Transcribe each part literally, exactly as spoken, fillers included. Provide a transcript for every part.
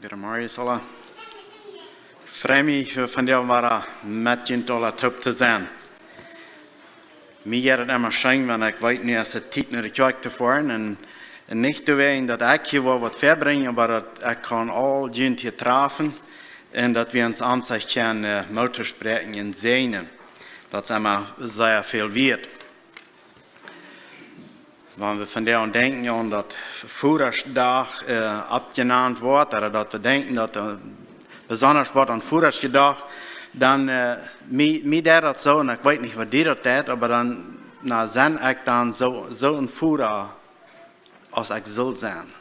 Goodemorjes aula. Frei mie, vondoag wada met junt aula toop to sennen. Mie jeit et emma scheen, wan ekj weet, nu es et Tiet no de Kjoakj to foaren. Un, un nich doawäajen, daut ekj hia woa waut vebrinjen, oba daut ekj kaun aul junt hia träfen un daut wie ons aum sikj kjennen, äh, Moot toospräakjen un säajnen. Daut es emma sea väl wieet. Wan wie vondoag denkjen aun daut Vodaschdach, äh, oppjenant woat, ooda daut wie denkjen daut, äh, besonda woat aun Vodasch jedocht, dan, äh, mie, mie deit daut soo, un ekj weet nich waut die daut deit, oba dan, na, sie ekj dan soo, soo een Voda aus ekj sull sennen.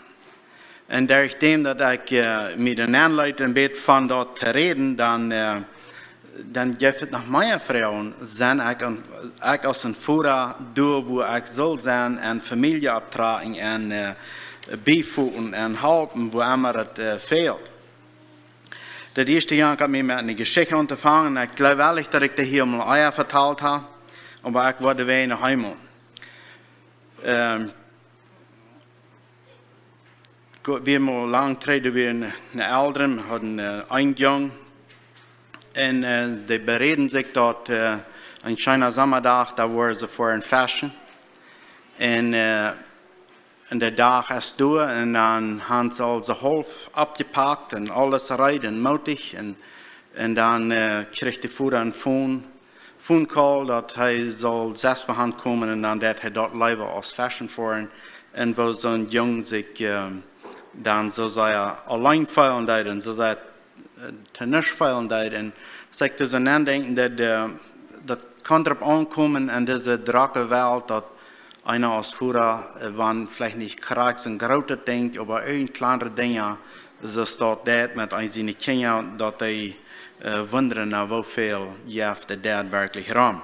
Un derch däm daut ekj, äh, mie dan aunleet een bät von daut to räden, dan, äh, dan jeft et noch mea Froagen. Sie ekj een, ekj aus een Voda doa, wua ekj sull sennen, un Famielje opptrakjen un, äh, biefoten un halpen, wua emma et, äh, fält. Daut ieeschte Joa haud mie met eene Jeschicht auntofangen. Ekj jleew werkjlich, daut ekj dee hia mol ea vetalt hab, oba ekj wull dee noch eemol. Ähm, go-, wie mol lang trigj, doa wia een, een Elren, haud een, äh, een Jung. Un, äh, dee beräden sikj daut, äh, een scheena Sommardach, doa woaren see foaren feschen. Un, äh, un de Dach es doa, un dan haben see aul soo haulf oppjepakt un aules reed un mootich. Un, un dan, äh, kjrieech de Voda een Phone, Phone Call, daut hee saul selfst bie an komen, un dan deit hee daut leewa aus feschen foaren. Un woo soon Jung sikj, ähm, dan soo sea auleen feelen deed un soo sea, äh, to nuscht feelen deed. Un aus ekj doa soo aun denkj, daut, äh, daut kaun doaropp aunkomen en dise drocke Welt, daut eena aus Voda, äh, wan veleicht nich krakjt een grootet Dinkj, oba irjent kjlandre Dinja, soo aus daut deit met eenem siene Kjinja, daut dee, äh, wundren, na, woo väl jeft et doa werkjlich rom.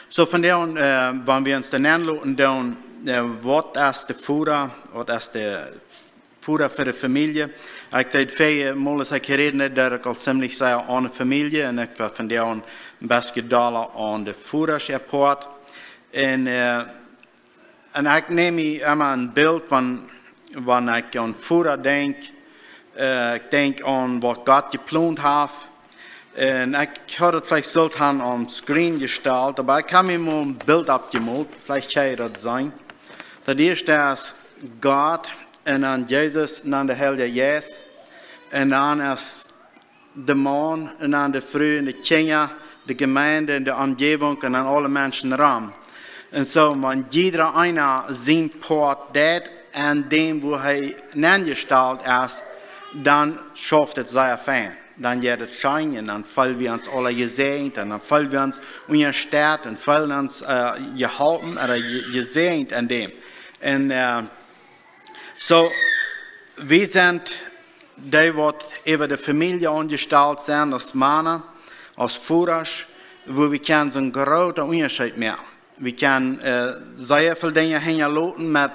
Soo, vondoag, äh, wan wie ons dan aunloten doonen, äh, waut es de Voda, waut es de Voda fa de Famielje? Ekj deed väl, äh, mol aus ekj räden deed, daut ekj aul ziemlich sea aun de Famielje, un ekj well vondoag een bät dolla aun de Vodasch äa Poat. Un, äh, un ekj näm mie emma een Bilt von, wan ekj aun Voda denkj, äh, ekj denkj aun waut Gott jeplont haft. Un ekj haud et veleicht sullt han aun screen jestalt, oba ekj hab mie mol een Bilt oppjemolt, veleicht kaun jie daut seenen. Daut ieeschte es Gott, un dan Jesus, un dan de Heilje Jeist, un dan es de Maun, un dan de Fru, un de Kjinja, de Jemeent, un de Omjäwunk, un dan aule Menschen rom. Un soo, wan jieda eena sien Poat deit aun däm, wua hee aunjestalt es, dan schauft et sea fein. Dan jeit et scheen, un dan feelen wie ons aula jesäajent, un dan feelen wie ons unjastett, un feelen ons, äh, jeholpen, ooda je-, jesäajent aun däm. Un, äh, soo, wie sent dee, waut äwa de Famielje aunjestalt sent, aus Mana, aus Vodasch, wua wie kjennen soon grooten Unjascheet moaken. Wie kjennen, äh, sea väl Dinja hinjaloten met,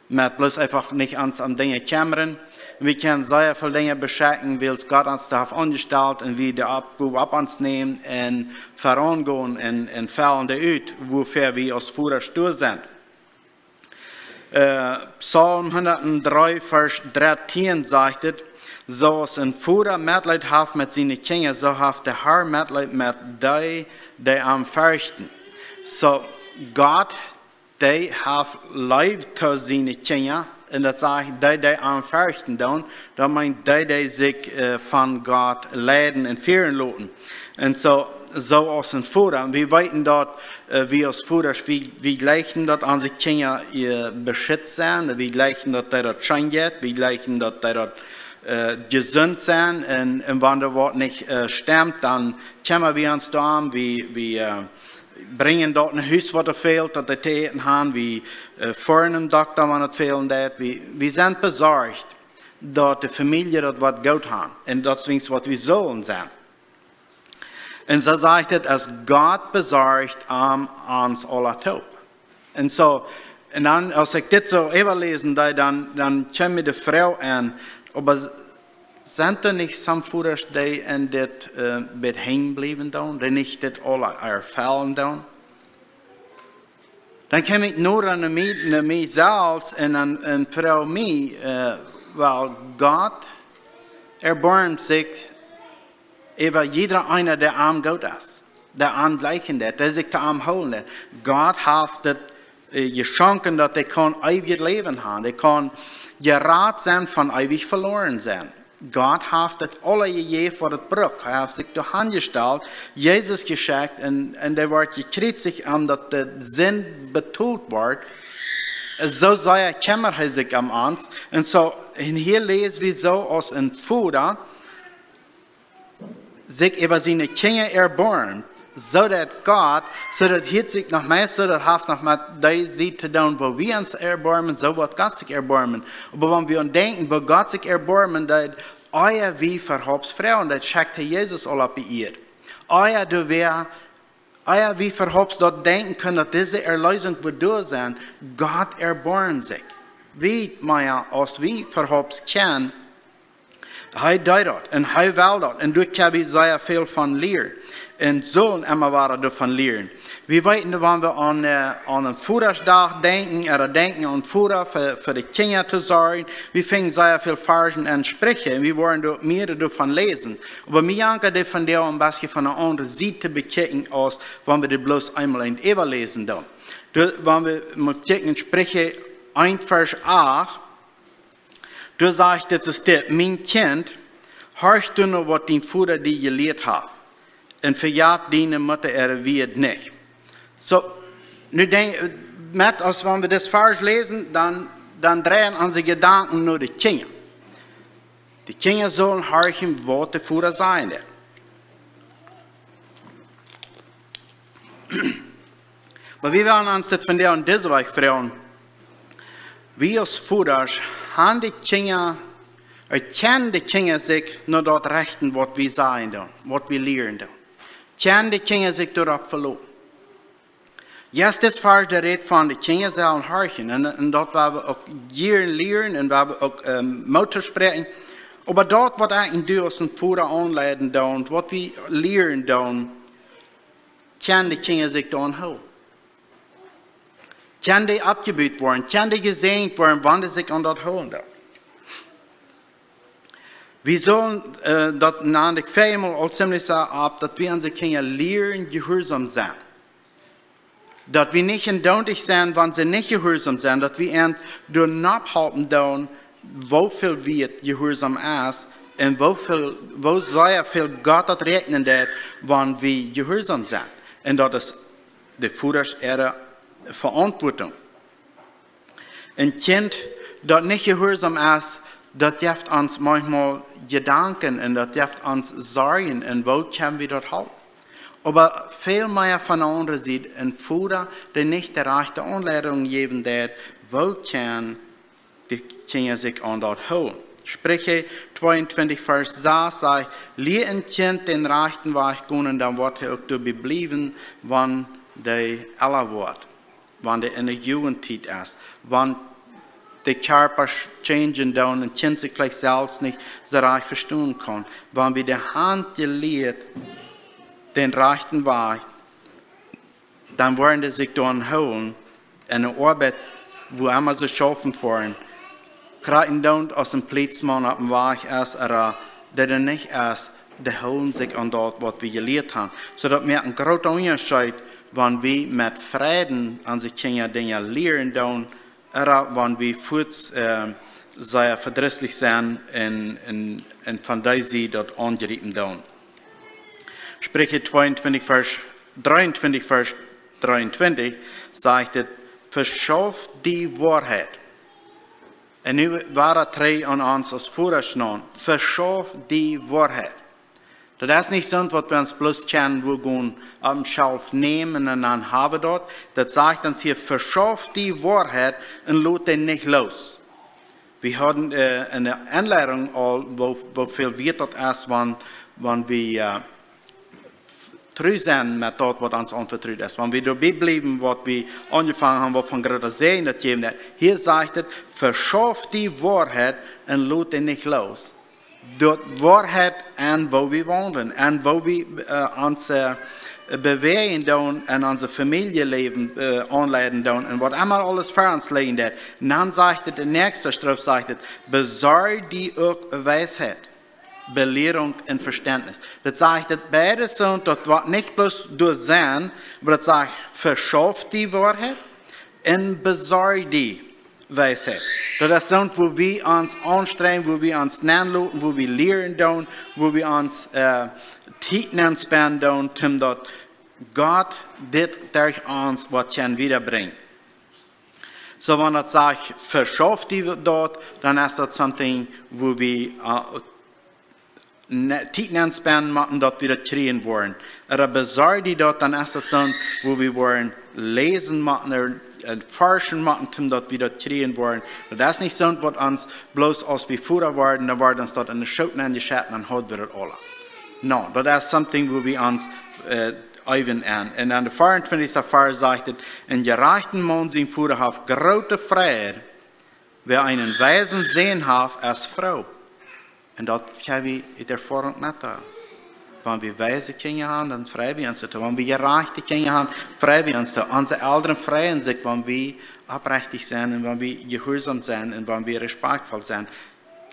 met bloos eefach nich ons om Dinja kjemmren. Wie kjennen sea väl Dinja beschekjen, wiels Gott ons doa haft aunjestalt, un wie de Oppgow opp ons nämen un verangehen un, un fellen dee ut, wuafäa wie aus Vodasch doa sent. Äh, Psalm hundatdree, Varsch dartieen sajcht et: "Soo aus een Voda Metleet haft met siene Kjinja, soo haft de Har Metleet met dee, dee am ferchten." Soo, Gott, dee haft leef to siene Kjinja, un daut sajcht, dee, dee am ferchten doonen, daut meent dee, dee sikj, äh, von Gott leiden un fieren loten. Un soo, soo aus een Voda. Wie weeten daut, äh, wie aus Vodasch, wie, wie jleichen daut onse Kjinja, äh, beschitzt sent, wie jleichen daut dee daut scheen jeit, wie jleichen daut dee daut, äh, jesunt sent, un, un wan doa waut nich, äh, stemt, dan kjemma wie ons doarom, wie, wie, äh, brinjen daut no Hus, waut doa fält, daut dee to äten haben, wie, äh, foaren no dän Dokta, wan et fälen deit, wie, wie sent besorcht, daut de Famielje daut woat goot haben, un daut es waut wie sellen sennen. Un soo sajcht et, aus Gott besorcht om ons aula toop. Un soo, un dan, aus ekj dit soo äwaläsen deed, dan, dan kjeem mie de Froag aun, oba s-, sent doa nich some Vodasch, dee en dit, äh, bät henjen bliewen doonen, dee nich dit aula erfellen doonen? Dan kjeem ekj noda no mie, no mie selfst un dan, un froag mie, äh, Well, Gott erbarmt sikj äwa jieda eena, dee am goot es, dee am jleichen deit, dee sikj to am hoolen deit. Gott haft daut äh, jeschonken, daut dee kaun eewjet Läwen haben. Dee kaun jerat sennen von eewich veloaren sennen. Gott haft daut aule jejäft, waut et brukt. Hee haft sikj doa hanjestalt, Jesus jeschekjt un, un dee wort jekjriezicht, om daut de Sind betolt wort. Soo sea kjemmat hee sikj om ons. Un soo, un hia läs wie soo aus een Voda sikj äwa siene Kjinja erboarmt, soo daut Gott, soo daut hieet sikj noch meist, soo daut haft noch met dee Sied to doonen, woo wie ons erboarmen, soo woat Gott sikj erboarmen. Oba wan wie aun denkjen, woo Gott sikj erboarmen deed, ea wie vehops froagen, daut schekjt hee Jesus aul opp de Ieed. Ea du wea, ea wie vehops daut denkjen kunnen, daut dise Erleesunk woat doa sennen, Gott erboarmt sikj. Wiet mea aus wie vehops kjennen, hee deed daut un hee well daut. Un doa kjenn wie sea väl von lieren. Un sellen emma wada doavon lieren. Wie weeten, wan wie aun, äh, aun een Vodaschdach denkjen, ooda denkjen aun Voda fa, fa de Kjinja to sorjen, wie finjen sea väl Varschen un Spricha. Un wie woaren doa mea doavon läsen. Oba mie jankat dee vondoag een bät von eene aundre Sied to bekjikjen, aus wan wie dee bloos eemol en äwaläsen doonen. Doa, wan wie mol kjikjen en Spricha eent Varsch acht, doa sajcht et soo: Mien Kjint, horch du no, waut dien Voda die jelieet haft, un vejät diene Mutta äare Wieed nich. Soo, nu denkj, met aus wan wie dit Varsch läsen, dan, dan dreien onse Jedanken no de Kjinja. De Kjinja sellen horchen, waut de Voda sajen deit. Oba wie wellen ons dit vondoag aun dise Wajch froagen: Wie aus Vodasch, haben de Kjinja, äh, kjennen de Kjinja sikj no daut rechten, waut wie sajen doonen, waut wie lieren doonen? Kjennen de Kjinja sikj doaropp veloten? Yes, dit Varsch, dee rät von de Kjinja sellen horchen. Un, un daut woa wie uk jieren lieren un woa wie uk, ähm, Moot toospräakjen. Oba daut, waut ekj un du aus een Voda aunleiden doonen, waut wie lieren doonen, kjennen de Kjinja sikj doaraun hoolen? Kjennen dee oppjebut woaren? Kjennen dee jesäajent woaren, wan dee sikj aun daut hoolen doonen? Wie sellen, äh, daut nand ekj väl mol aul ziemlich soo opp, daut wie onse Kjinja lieren jehuarsom sennen. Daut wie nich endoont sennen, wan see nich jehuarsom sent, daut wie an doa nopp halpen doonen, woo väl wieet jehuarsom es un woo väl, woo sea väl Gott daut räakjnen deit, wan wie jehuarsom sent. Un daut es de Vodasch äare Veauntwuatunk. Een Kjint, daut nich jehuarsom es, daut jeft ons maunchmol Jedanken un daut jeft ons Sorjen un woo kjenn wie daut hoolen? Oba väl mea von de aundre Sied, een Voda, dee nich de rajchte Aunleidunk jäwen deit, woo kjennen de Kjinja sikj aun daut hoolen? Spricha tweeuntwintich Varsch sas sajcht: Lia een Kjint dän rajchten Wajch gonen, dan woat hee uk doabie bliewen, wan dee ella woat, wan dee enne Jugendtiet es, wan de Kjarpa changen doonen un Kjint sikj veleicht selfst nich soo rajcht vestonen kaun. Wan wie dee han jelieet dän rajchten Wajch, dan woaren dee sikj doaraun hoolen. Un de Oabeit, wua emma see schaufen foaren, krakjt endoont aus een Plietsmaun opp dän Wajch es, ooda dee doa nich es, dee hoolen sikj aun daut, waut wie jelieet han. Soo daut moakt een groota Unjascheet, wan wie met Freiden onse Kjinja Dinja lieren doonen, ooda wan wie fuaz, äh, sea vedrisslich sent un, un, un von dee Sied daut aungriepen doonen. Spricha tweeuntwintich Varsch, dreeuntwintich Varsch dreeuntwintich sajcht et: Veschauf die Woarheit. Un nu woat et trigj aun ons aus Vodasch nu: Veschauf die Woarheit. Daut es nich soont, waut wie ons bloos kjennen, wie gonen opp een Schelf nämen un dan haben wie daut. Daut sajcht ons hia: Veschauf die Woarheit un lot dee nich loos. Wie hauden, äh, enne Enleidunk aul, woo, woo väl wieet daut es, wan, wan wie, äh, tru sent met daut, waut ons aunvetrut es. Wan wie doabie bliewen, waut wie aunjefongen han, waut von groota Säajen daut jäwen deit. Hia sajcht et: Veschauf die Woarheit un lot dee nich loos. Doa Woarheit aun, woo wie waundlen, aun woo wie, äh, ons, äh, bewäajen doonen un onse Famieljeläwen aunleiden doonen un waut emma aules fa ons lijen deit, dan sajcht et, de näakjste Stroof sajcht et: Besorj die uk Weisheit, Belierunk un Vestentnis. Daut sajcht, daut beides soont, daut woat nich bloos doa sennen, oba daut sajcht, veschauf die Woarheit un besorj die Weisheit. Daut es soont, wua wie ons aunstrenjen, wua wie ons nenloten, wua wie lieren doonen, wua wie ons Tiet nenspenden doonen, om daut Gott dit derch ons waut kaun wiedabrinjen. Soo wan daut sajcht, veschauf die daut, dan es daut something, wua wie Tiet nenspenden motten, daut wie daut kjrieen woaren. Ooda besorj die daut, dan es daut soont, wua wie woaren läsen motten, forschen motten, om daut wie daut kjrieen woaren. Daut es nich soont, waut ons bloos aus wie Voda worden, dan wort ons daut en de Schoot nenjeschett un dan haud wie daut aula. No, daut es something, wua wie ons eewen en. Un en de veeauntwintichste Varsch sajcht et: En jerajchten Maun sien Voda haft groote Freid, wäa eenen weisen Sän haft, es froo. Un daut kjenn wie ut Erfoarunk metdeelen. Wan wie weise Kjinja han, dan frei wie ons doatoo. Wan wie jerajchte Kjinja han, frei wie ons doatoo. Onse Elren freien sikj, wan wie oprechtich sent un wan wie jehuarsom sent un wan wie respakjtvoll sent.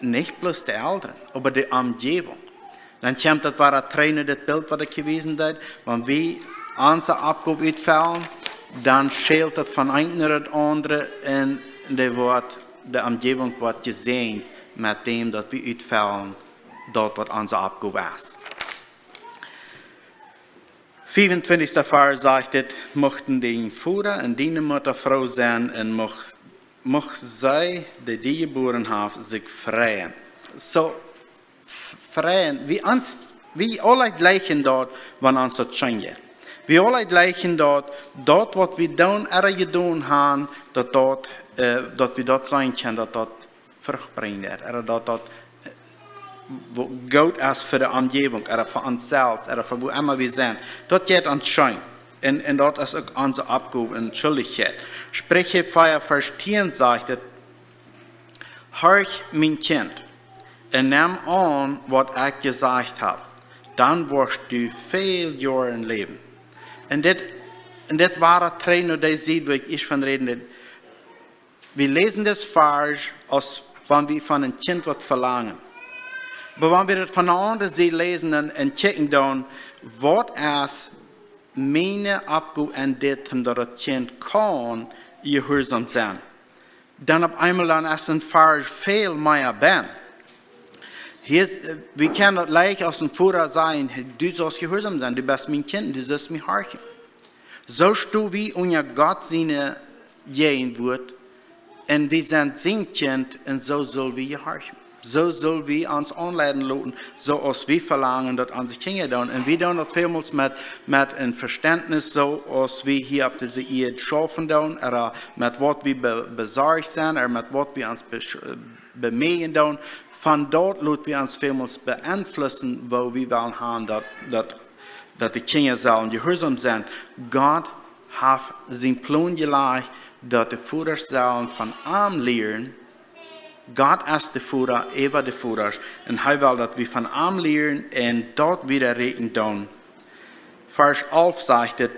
Nich bloos de Elren, oba de Omjäwunk. Dan kjemt daut wada trigj no daut Bilt, waut ekj jewäsen deed. Wan wie onse Oppgow utfellen, dan schält daut von eent no daut aundre un de Omjäwunk woat jesäajent met däm, daut wie utfellen daut, waut onse Oppgow es. Veeauntwintichste Varsch sajcht et: Muchten dien Voda un diene Mutta froo sennen un mucht see, dee die jebuaren haft, sikj freien. Soo, freien, wie aula jleichen daut, wan ons daut scheen jeit. Wie aula jleichen daut, daut waut wie doonen ooda jedonen han, daut wie daut seenen kjennen, daut daut Frucht brinjen deit, ooda daut daut goot es fa de Omjäwunk ooda fa ons selfst ooda fa wua emma wie sent. Daut jeit ons scheen. Un daut es uk onse Oppgow un Schuldichkjeit. Spricha vea Varsch tieen sajcht et: Horch, mien Kjint, un nem aun, waut ekj jesajcht hab, dan woascht du väl Joaren läwen. Un dit wada trigj no dee Sied, wua ekj ieescht von räden deed. Wie läsen dis Varsch, aus wan wie von een Kjint waut velangen. Oba wan wie daut von ne aundre Sied läsen un kjikjen doonen, waut es miene Oppgow en dit, om daut daut Kjint kaun jehuarsom sennen, dan opp eenmol dan es een Varsch väl mea benn. Wie kjennen daut leicht aus een Voda sajen: Du saust jehuarsom sennen, du best mien Kjint, du sust mie horchen. Soo sto wie unja Gott siene Jäajenwuat un wie sent sien Kjint un soo sull wie jehorchen. Soo sull wie ons aunleiden loten, soo aus wie velangen, daut onse Kjinja doonen. Un wie doonen daut välmols met een Vestentnis, soo aus wie hia opp dise Ieed schaufen doonen, ooda met waut wie besorcht sent, ooda met waut wie ons bemäajen doonen. Von daut lot wie ons välmols beenflussen, woo wie wellen han, daut de Kjinja sellen jehuarsom sennen. Gott haft sien Plon jelajcht, daut de Vodasch sellen von am lieren. Gott es de Voda äwa de Vodasch un hee well, daut wie von am lieren un daut wieda rieekjen doonen. Varsch alf sajcht et: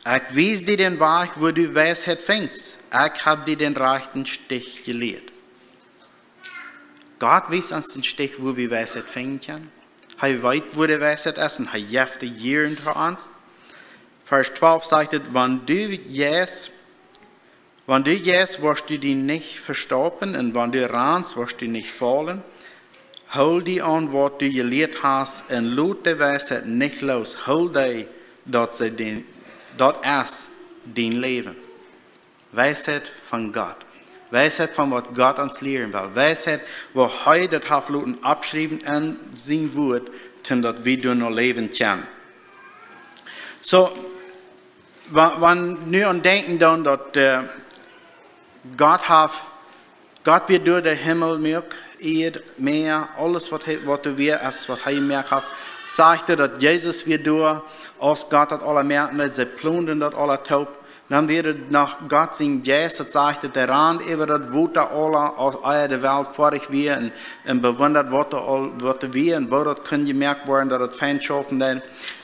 Ekj wies die dän Wajch, wua du Weisheit finjst. Ekj hab die dän rajchten Stich jelieet. Gott wiest ons dän Stich, wua wie Weisheit finjen kjennen. Hee weet, wua de Weisheit es un hee jeft dee jieren to ons. Varsch twalf sajcht et: Wan du jeist, woascht du die nich vestaupen un wan du ranst, woascht du nich faulen. Hool die aun, waut du jelieet hast un lot de Weisheit nich loos. Hool dee, daut es dien Läwen. Weisheit von Gott. Weisheit von waut Gott ons lieren well. Weisheit, woo hee daut haft loten oppschriewen en sien Wuat, om daut wie doano läwen kjennen. Soo, wan nu aun denkjen doonen, daut Gott haft, Gott wia doa, dee Himmel muak, Ieed, Mäa, aules waut doa wia, es waut hee jemoakt haft. Sajcht et, daut Jesus wia doa, aus Gott daut aula muak, un see plonden daut aula toop. Dan wia daut noch Gott sien Jeist, daut sajcht, daut hee rand äwa daut Wota aula, aus ea de Welt foadich wia, un, un bewundat, waut doa aul, waut doa wia un woo daut kunn jemoakt woaren, daut et fein schaufen deed.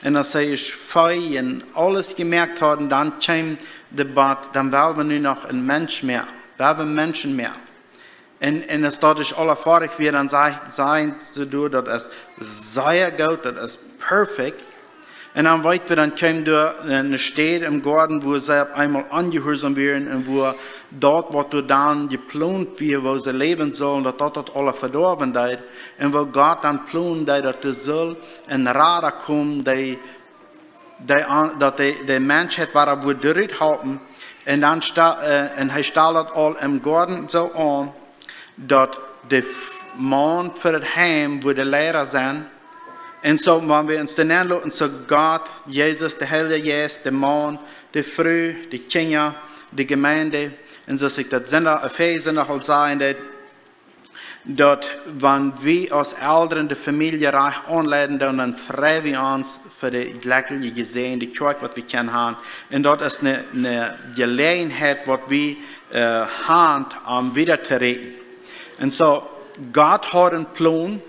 Un aus see es fei un aules jemoakt hauden, dan kjeem de Bat, dan well wie nu noch een Mensch mea, well wie Menschen mea. Un, un aus daut es aula foadich wia, dan säd, säden see doa, daut es sea goot, daut es perfekt. Un dan weet wie, dan kjeem doa eene Städ em Goaden, wua see opp eemol onjehuarsom wieren un wua daut, waut doa dan jeplont wia, woo see läwen sullen, daut daut daut aula vedoawen deed. Un wua Gott dan plonen deed, daut doa sull een Rada komen, dee, dee, an- daut dee, dee Menschheit wada wudd doaderut halpen. Un dan sta, äh, un hee stald daut aul em Goaden soo aun, daut de F- Maun fa daut Heim wudd de Leida sennen. Un soo, wan wie ons dan aunloten, soo Gott, Jesus, de Heilje Jeist, de Maun, de Fru, de Kjinja, de Jemeent, un soo aus ekj daut Sindach, Efeesa Sindach aul säd, daut, daut wan wie aus Elren de Famielje rajcht aunleiden, dan, dan frei wie ons fa de jlekjliche, jesäajende Kjoakj, waut wie kjennen haben. Un daut es eene, eene Jeläajenheit, waut wie, äh, haben, om wieda to räden. Un soo, Gott haud een Plon.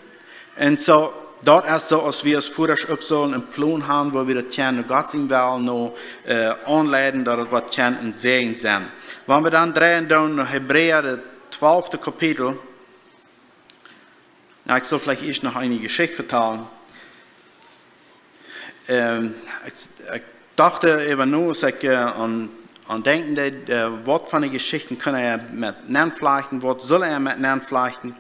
Un soo, daut es soo, aus wie aus Vodasch uk sullen een Plon haben, woo wie daut kjennen, Gott sien Wellen no, äh, aunleiden, daut et waut kjennen een Säajen sennen. Wan wie dan dreien doonen no Hebräa, daut twalfte Kapitel. Na, ekj saul veleicht ieescht noch eene Jeschicht vetalen. Ähm, ekj, ekj docht, äh, äwa no, aus ekj, äh, aun, aun denkjen deed, äh, waut fa Jeschichten kunn hee met nenflajchten, waut sull hee met nenflajchten.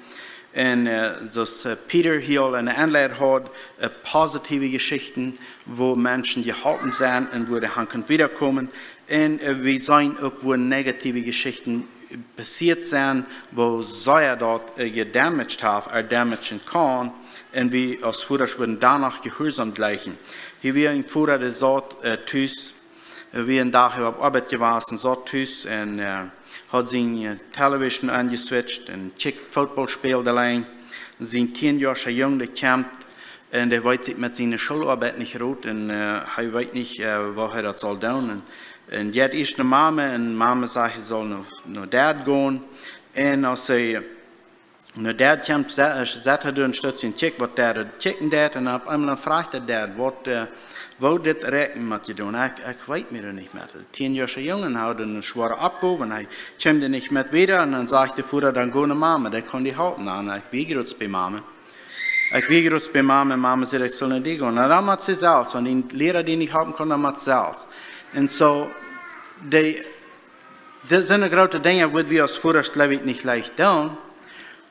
Un, äh, soo aus, äh, Peter hia aul enne Enleidunk haud, äh, positive Jeschichten, wua Menschen jeholpen sent un wua dee han kunnen wiedakomen. Un, äh, wie seenen uk, wua negative Jeschichten passieet sent, wua sea daut, äh, jedamaged haft, ooda damagen kaun. Un wie aus Vodasch wudden doano jehuarsom jleichen. Hia wia een Voda, dee saut, äh, tus, äh, wia een Dach opp Oabeit jewast, saut tus un, äh, haud sien, äh, Television aunjeswitcht un kjikjt Footballspel auleen. Sien tieenjoascha Jung, dee kjemt un dee weet sikj met siene Schooloabeit nich rot un, äh, hee weet nich, äh, woo hee daut saul doonen. Un, un jeit ieescht no Mame un Mame sajcht, hee saul no, no Dad gonen. Un aus hee no Dad kjemt, se-, äh, sett hee doa een Stootje un kjikjt, waut Dad kjikjen deit. Un opp eemol dan frajcht hee Dad, waut, äh, woo dit Räakjen mott jedonen. Ekj, ekj weet mie doa nich met. Tieenjoascha Jung haud eene schwoare Oppgow un hee kjeem doa nich met wieda. Un dan sajcht de Voda, dan go no Mame, dee kaun die halpen. Un ekj wia jrods bie Mame. Ekj wia jrods bie Mame un Mame säd, ekj saul no die gonen. Na, dan mott see selfst, wan dee Liera die nich halpen kaun, dan mott see selfst. Un soo, dee, dit sent groote Dinja, waut wie aus Vodasch, jleew ekj, nich leicht doonen.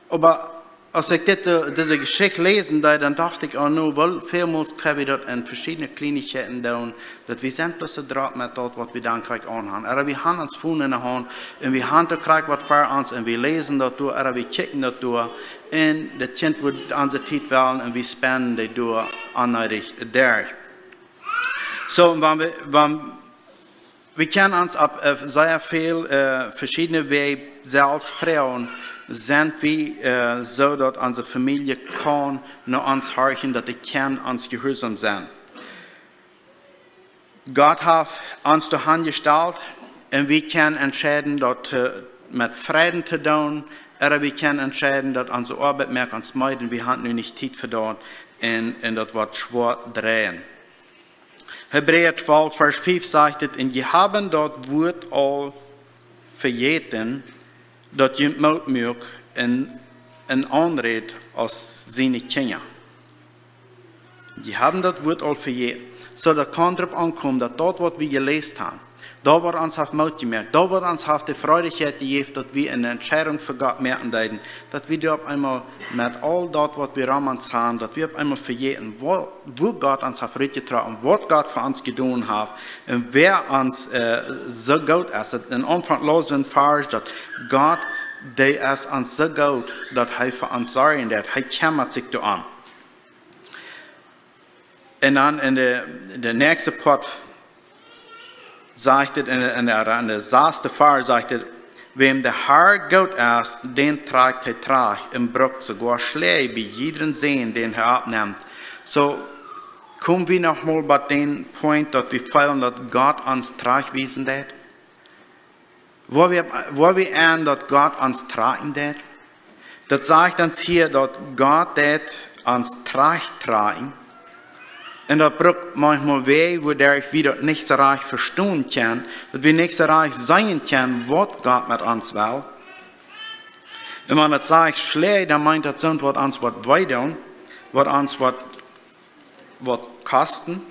Oba aus ekj dit, äh, dise Jeschicht läsen deed, dan docht ekj, oh no, woo välmols kjenn wie daut en veschiedne Kjleenichkjeiten doonen, daut wie sent bloos soo drock met daut, waut wie dan krakjt aunhaben. Ooda wie haben ons Phone enne Haunt un wie haben doa krakjt waut ver ons un wie läsen daut doa, ooda wie kjikjen daut doa. Un daut Kjint wudd onse Tiet wellen un wie spenden dee doa onneedich derch. Soo, wan wie, wan, wie kjennen ons opp, äh, sea väl, äh, veschiedne Wäaj selfst froagen, sent wie, äh, soo daut onse Famielje kaun no ons horchen, daut dee kjennen ons jehuarsom sennen? Gott haft ons doa hanjestalt un wie kjennen entscheiden, daut, äh, met Freiden to doonen, ooda wie kjennen entscheiden, daut onse Oabeit moakt ons meed un wie haben nu nich Tiet fa daut un, un daut woat schwoa dreien. Hebräa twalf, Varsch fief sajcht et, un jie haben daut Wuat aul vejäten, daut junt Moot muak un, un aunräd aus siene Kjinja. Jie haben daut Wuat aul vejäten. Soo, daut kaun doaropp aunkomen, daut daut, waut wie jeläst haben, daut, waut ons haft Moot jemoakt, daut, waut ons haft de Freiheit jejäft, daut wie eene Entscheidunk fa Gott moaken deeden, daut wie doa opp eemol met aul daut, waut wie rom ons haben, daut wie opp eemol vejäten, woo, woo Gott ons haft rutjetrocken, waut Gott fa ons jedonen haft un wäa ons, äh, soo goot es. Daut em Aunfank läsen wie een Varsch, daut Gott, dee es ons soo goot, daut hee fa ons sorjen deit, hee kjemmat sikj doarom. Un dan en de, de näakjste Poat sajcht et, en de, en de, en de saste Varsch sajcht et, wäm de Har goot es, dän trakjt hee trajcht un brukt soogoa Schläaj bie jiedren Sän, dän hee oppnemt. Soo, kom wie noch mol bie dän Point, daut wie feelen, daut Gott ons trajchtwiesen deit? Woa wie, woa wie aun daut Gott ons trakjen deit? Daut sajcht ons hia, daut Gott deit ons trajcht trakjen. Un daut brukt maunchmol Wäaj, wuaderch wie daut nich soo rajcht vestonen kjennen, daut wie nich soo rajcht seenen kjennen, waut Gott met ons well. Un wan daut sajcht Schläaj, dan meent daut soont, waut ons waut wee doonen, waut ons waut, waut kosten.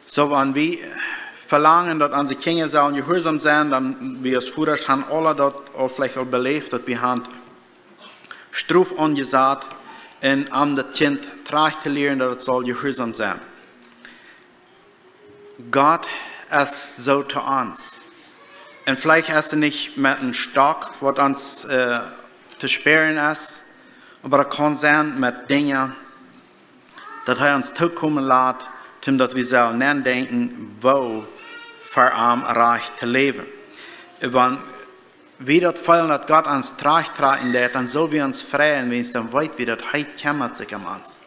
Soo, wan wie velangen, daut onse Kjinja sellen jehuarsom sennen, dan, wie aus Vodasch han aule daut aul veleicht aul beläft, daut wie han Strof aunjesat un om daut Kjint trajcht to lieren, daut et saul jehuarsom sennen. Gott es soo to ons. Un veleicht es et nich met een Stock, waut ons, äh, to spären es, oba daut kaun sennen met Dinja, daut hee ons tookomen lat, om daut wie sellen nodenkjen, woo fa am rajcht to läwen. Wan wie daut feelen, daut Gott ons trajcht trakjen deit, dan sell wie ons freien, wiels dan weet wie, daut hee kjemmat sikj om ons.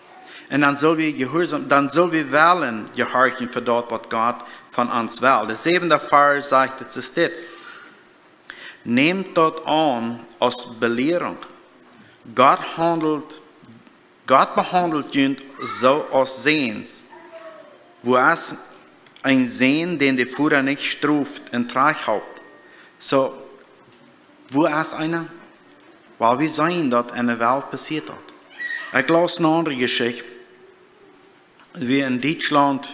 Un dan sell wie jehuarsom, dan sell wie wellen jehorchen fa daut, waut Gott von ons well. De säwende Varsch sajcht, et es dit: Nämt daut aun aus Belierunk. Gott haundelt, Gott behaundelt junt soo aus Säns. Wua es een Sän, dän de Voda nich stroft un trajcht halpt? Soo, wua es eena? Well, wie seenen, daut enne Welt passieet daut. Ekj laus eene aundre Jeschicht, wia en Dietschlaunt,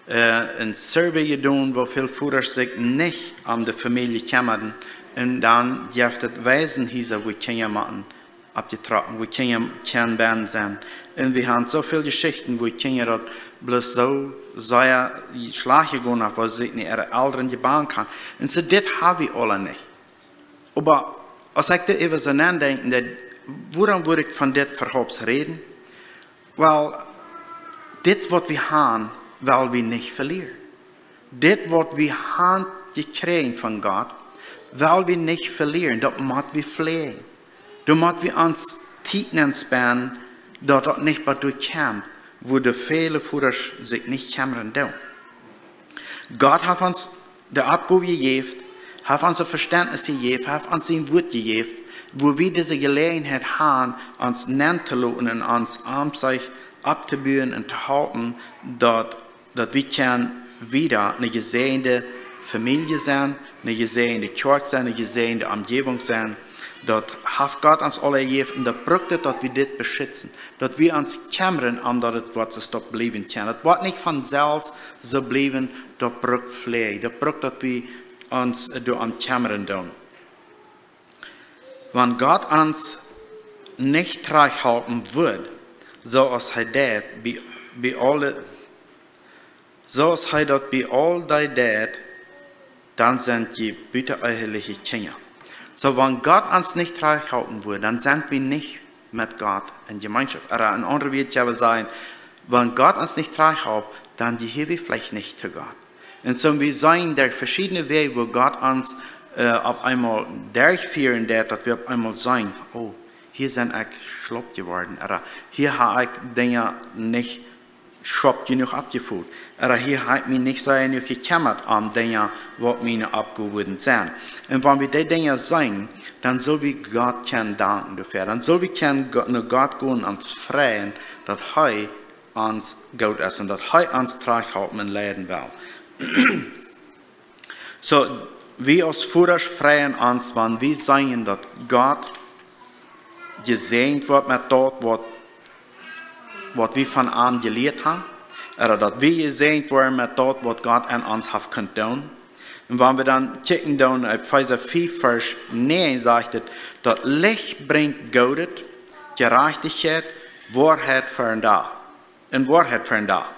äh, een Survey jedonen, woo väl Vodasch sikj nich om de Famielje kjemmaden. Un dan jeft et Waisenhiesa, wua Kjinja motten oppjetrocken, wua Kjinja kjennen bennen sennen. Un wie han soo väl Jeschichten, wua Kjinja daut bloos soo sea schlajcht jegonen haft, wiels see sikj nich äare Elren jebanen kjennen. Un soo, dit ha wie aula nich. Oba aus ekj doa äwa soo nodenkj, dan, wuarom wudd ekj von dit äwahaupt räden? Well, dit waut wie han, well wie nich velieren. Dit waut wie han jekjräajen von Gott, well wie nich velieren. Daut mott wie fläajen. Doa mott wie ons Tiet nenn spenden, daut daut nich bat doa kjemt, wua de väle Vodasch sikj nich kjemmren doonen. Gott haft ons de Oppgow jejäft, haft ons een Vestentnis jejäft, haft ons sien Wuat jejäft, wua wie dise Jeläajenheit han, ons nenn to loten un ons om sikj opptobuen un to halpen, daut, daut wie kjennen wieda eene jesäajende Famielje sennen, eene jesäajende Kjoakj sennen, eene jesäajende Omjäwunk sennen. Daut haft Gott ons aula jejäft un daut brukt et, daut wie dit beschitzen. Daut wie ons kjemmren, om daut et waut soo stopp bliewen kaun. Et woat nich von selfst soo bliewen, daut brukt Fläaj. Daut brukt, daut wie ons, äh, doa om kjemmren doonen. Wan Gott ons nich trajchthalpen wudd, soo aus hee deit, bie, bie aule, soo aus hee daut bie aul dee deit, dan sent jie buta eheliche Kjinja. Soo, wan Gott ons nich trajchthalpen wudd, dan sent wie nich met Gott en Jemeenschoft. Ooda en aundre Wieed kjenn wie sajen, wan Gott ons nich trajchthalpt, dan jehia wie veleicht nich to Gott. Un soo, wie seenen doa veschiedne Wäaj, wua Gott ons, äh, opp eemol derchfieren deit, daut wie opp eemol seenen, oh, hia sie ekj schlaup jeworden, ooda hia hab ekj Dinja nich schaup jenuach oppjefot. Ooda hia hab ekj mie nich sea jenuach jekjemmat om Dinja, waut miene Oppgow wudden sennen. Un wan wie dee Dinja seenen, dan sell wie Gott kjennen danken doafäa. Dan sell wie kjennen Go-, no Gott gonen un ons freien, daut hee ons goot es un daut hee ons trajchthalpen un leiden well. Soo, wie aus Vodasch freien ons, wan wie seenen, daut Gott jesäajent woat met daut, waut, waut wie von am jelieet han, ooda daut wie jesäajent woaren met daut, waut Gott aun ons haft kunt doonen. Un wan wie dan kjikjen doonen, Efeesa fief, Varsch näajen, sajcht et, daut Licht brinjt Goodet, Jerajchtichkjeit, Woarheit fa een Dach. Un Woarheit fa een Dach.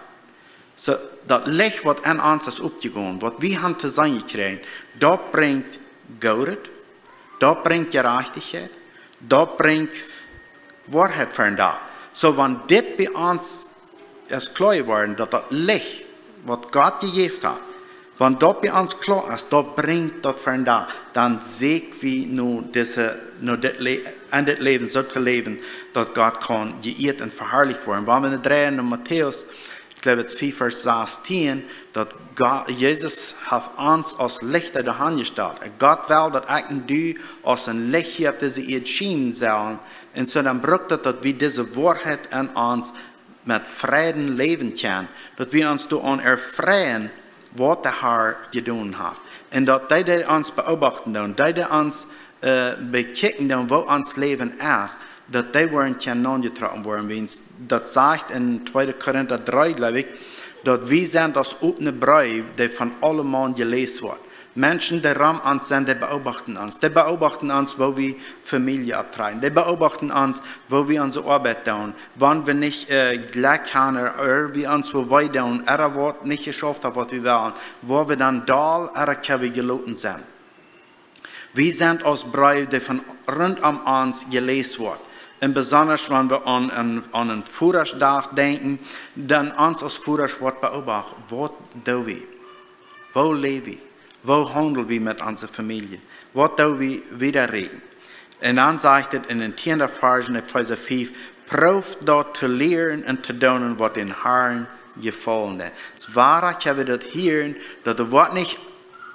Soo, daut Licht, waut aun ons es oppjegonen, waut wie han to seenen jekjräajen, daut brinjt Goodet, daut brinjt Jerajchtichkjeit, daut brinjt Woarheit fa een Dach. Soo, wan dit bie ons es kloa jeworden, daut daut Licht, waut Gott jejäft haft, Wan daut bie ons kloa es, daut brinjt daut fa een Dach, dan säkj wie nu dise, nu dit Le-, en dit Läwen soo to läwen, daut Gott kaun jeieet un veharlicht woaren. Wan wie nu dreien no Matäus, ekj jleew, daut es fief Varsch sastieen, daut Gott, Jesus haft ons aus Lichta doa hanjestalt. Gott well, daut ekj un du aus een Licht hia opp dise Ieed schienen sellen. Un soo dan brukt daut, daut wie dise Woarheit en ons met Freiden läwen kjennen, daut wie ons doaraun erfreien, waut de Herr jedonen haft. Un daut dee, dee ons beobachten doonen, dee, dee ons, äh, bekjikjen doonen, woo ons Läwen es, daut dee woaren kjennen aunjetrocken woaren. Wiels daut sajcht en tweede Korinta dree, jleew ekj, daut wie sent aus opne Breew, dee von aulemaun jeläst woat. Menschen, dee rom ons sent, dee beobachten ons. Dee beobachten ons, woo wie Famielje opptrakjen. Dee beobachten ons, woo wie onse Oabeit doonen. Wan wie nich, äh, jlikj haben, ooda wie ons woo wee doonen, ooda waut nich jeschauft haben, waut wie wellen, woa wie dan doll ooda kjenn wie jeloten sennen. Wie sent aus Breew, dee von runt om ons jeläst woat. Un besonda, wan wie aun een, aun een Vodaschdach denkjen, dan ons aus Vodasch woat beobacht, waut doo wie? Woo läw wie? Woo haundel wie met onse Famielje? Waut doo wie wieda räden? Un dan sajcht et en dän tieenden Varsch en Efeesa fief: "Prooft daut to lieren un to doonen, waut dän Herrn jefaulen deit." Soo woa ekj hab daut hieren, daut et woat nich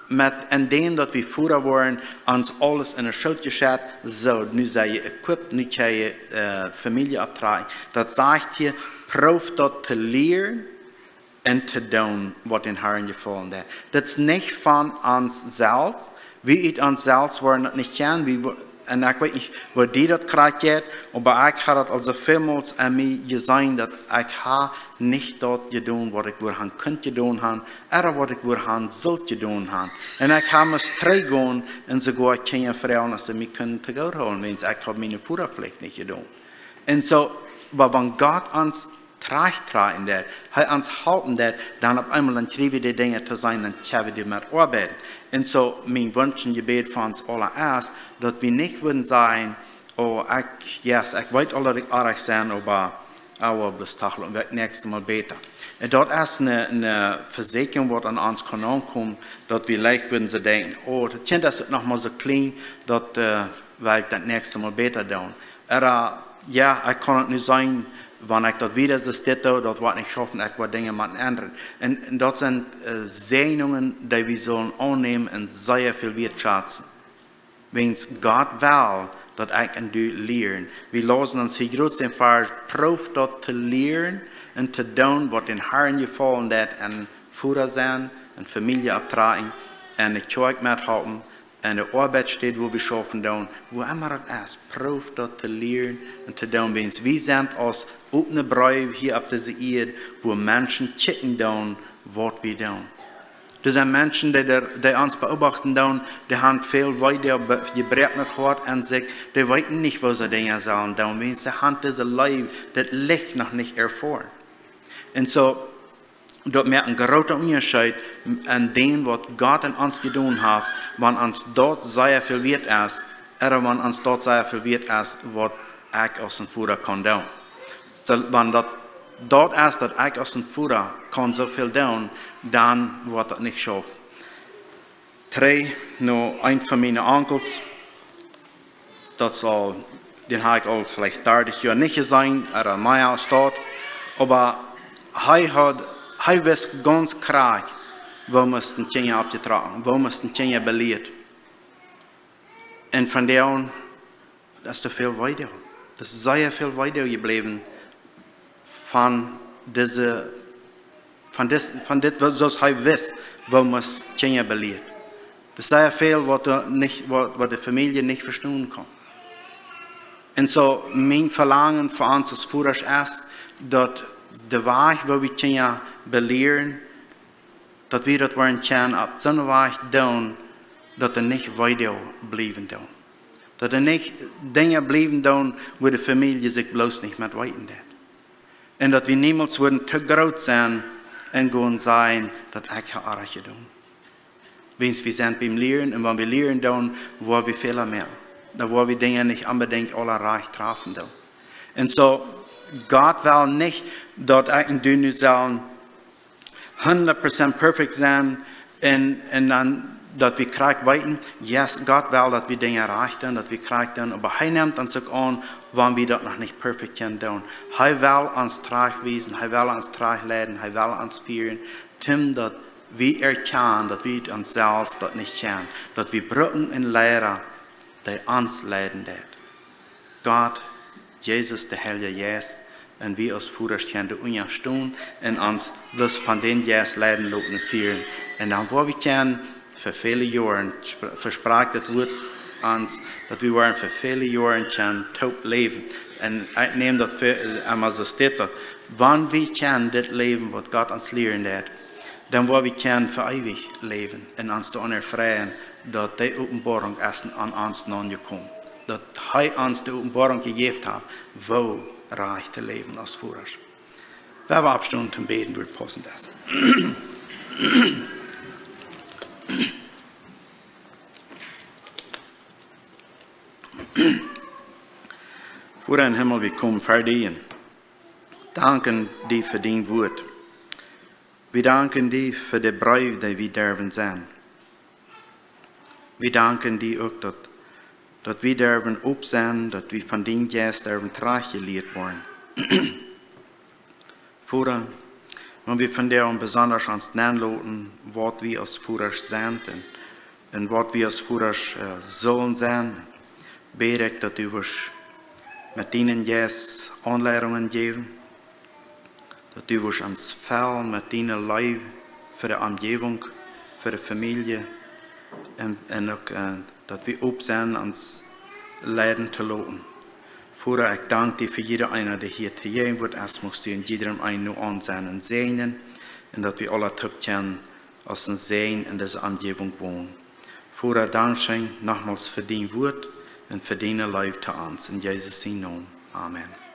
met en däm, daut wie Voda woaren, ons aules en de Schoot jeschett, soo, nu sie jie equipped, nu kjenn jie, äh, Famielje opptrakjen. Daut sajcht hia: "Prooft daut to lieren un to doonen, waut dän Herrn jefaulen deit." Daut es nich von ons selfst. Wie ut ons selfst woaren daut nich kjennen. Wie wo-, un ekj weet nich, woo die daut krakjt jeit, oba ekj hab daut aul soo välmols aun mie jeseenen, daut ekj hab nich daut jedonen, waut ekj wudd haben kunt jedonen haben, ooda waut ekj wudd haben sullt jedonen haben. Un ekj hab must trigjgonen un soogoa Kjinja froagen, aus see mie kunnen to goot hoolen, wiels ekj hab miene Vodaflicht nich jedonen. Un soo, oba wan Gott ons trajchtrakjen deit, hee ons halpen deit, dan opp eemol dan kjrie wie dee Dinja to seenen, dan kjenn wie doamet oabeiden. Un soo, mien Wunsch un Jebäd fa ons aula es, daut wie nich wudden sajen: "Oh, ekj, yes, ekj weet aul, daut ekj oajch sie, oba, oh, bloos toch, dan woa ekj näakjstet Mol bäta." Un daut es eene, eene Vesäakjunk, waut aun ons kaun aunkomen, daut wie leicht wudden soo denkjen: "Oh, daut Kjint es noch mau soo kjlien, daut, äh, woa ekj daut näakjste Mol bäta doonen." Ooda, jo, ekj kaun et nu seenen, wan ekj daut wieda soo dit doo, daut woat nich schaufen, ekj woa Dinja motten endren. Un, un daut sent, äh, Säajnungen, dee wie sellen aunnämen un sea väl wieettschazen. Wiels Gott well, daut ekj un du lieren. Wie läsen ons hia jrod dän Varsch: "Prooft daut to lieren un to doonen, waut dän Herrn jefaulen deit, un Voda sennen, un Famielje opptrakjen, un de Kjoakj methalpen, un de Oabeitsstäd, wua wie schaufen doonen, wua emma daut es, prooft daut to lieren un to doonen." Wiels wie sent aus opne Breew hia opp dise Ieed, wua Menschen kjikjen doonen, waut wie doonen. Doa sent Menschen, dee, dee, dee ons beobachten doonen, dee haben väl Weedoag, be-, jebroaknet Hoat aun sikj, dee weeten nich, waut see Dinja sellen doonen, wiels see haben dise Leew, daut Licht noch nich erfoaren. Un soo, daut moakt een grooten Unjascheet aun däm, waut Gott aun ons jedonen haft, wan ons daut sea väl wieet es, ooda wan ons daut sea väl wieet es, waut ekj aus een Voda kaun doonen. Soo, wan daut, daut es, daut ekj aus een Voda kaun soo väl doonen, dan woat daut nich schaufen. Trigj no een von miene Onkels, daut saul, dän hab ekj aul veleicht dartich Joa nich jeseenen, ooda mea aus daut. Oba hee haud, hee wist gaunz krakjt, woo musten Kjinja oppjetrocken, woo musten Kjinja belieet. Un von doa aun, daut es too väl Weedoag. Daut es sea väl Weedoag jebläwen von dise, von dis-, von dit, soo aus hee wist, woo musten Kjinja belieet. Daut es sea väl, waut de nich, waut, waut de Famielje nich vestonen kaun. Un soo, mien Velangen fa ons aus Vodasch es, daut de Wajch, woo wie Kjinja belieren, daut wie daut woaren kjennen opp soone Wajch doonen, daut doa nich Weedoag bliewen doonen. Daut doa nich Dinja bliewen doonen, wua de Famielje sikj bloos nich met weeten deit. Un daut wie niemols wudden too groot sennen un gonen sajen, daut ekj hab oajch jedonen. Wiels wie sent biem Lieren, un wan wie lieren doonen, woa wie Fäla moaken. Dan woa wie Dinja nich onbedinjt aula rajcht trafen doonen. Un soo, Gott well nich, daut ekj un du nu sellen hundat Prozent perfekt sennen, Un, un dan daut wie krakjt weeten, yes, Gott well daut wie Dinja rajcht doonen, daut wie krakjt doonen, oba hee nemt ons uk aun, wan wie daut noch nich perfekt kjennen doonen. Hee well ons trajchtwiesen, hee well ons trajchtleiden, hee well ons fieren, toom daut wie erkjanen daut wie ons selfst daut nich kjennen, daut wie bruken een Liera, dee ons leiden deit. Gott, Jesus, de Heilje Jeist, un wie aus Vodasch kjennen doa unja stonen un ons bloos von dän Jeist leiden loten un fieren. Un dan woa wie kjennen fa väle Joaren, vesprakjt daut Wuat ons, daut wie woaren fa väle Joaren kjennen toop läwen. Un ekj näm daut emma soo steit daut, wan wie kjennen dit läwen waut Gott ons lieren deit, dan woa wie kjennen fa eewich läwen un ons doaraun erfreien daut dee Openboarunk es aun ons naunjekomen, daut hee ons de Openboarunk jejäft haft, woo rajcht to läwen aus Vodasch. Wie woaren oppstonen toom bäden, wua daut paussent es. Voda em Himmel, wie komen ver die un danken die fa dien Wuat. Wie danken die fa de Breew dee wie derwen seenen. Wie danken die uk daut, daut wie derwen op sennen, daut wie von dien Jeist derwen trajchtjelieet woaren. Voda, wan wie vondoag besonda ons nenloten waut wie aus Vodasch sent un, un waut wie aus Vodasch sullen sennen, bäd ekj daut du wurscht met dienen Jeist Aunleidungen jäwen, daut du wurscht ons fellen met diene Leew fa de Omjäwunk, fa de Famielje, un, un uk daut wie op sennen ons leiden to loten. Voda, ekj dank die fa jieda eena dee hia tojäajen woat, es muchst du en jiedrem eenen nu aun sennen un säajnen, un daut wie aula toop kjennen aus een Säajen en dise Omjäwunk wonen. Voda, dankscheen nochmols fa dien Wuat un fa diene Leew to ons. En Jesus sien Nomen, amen.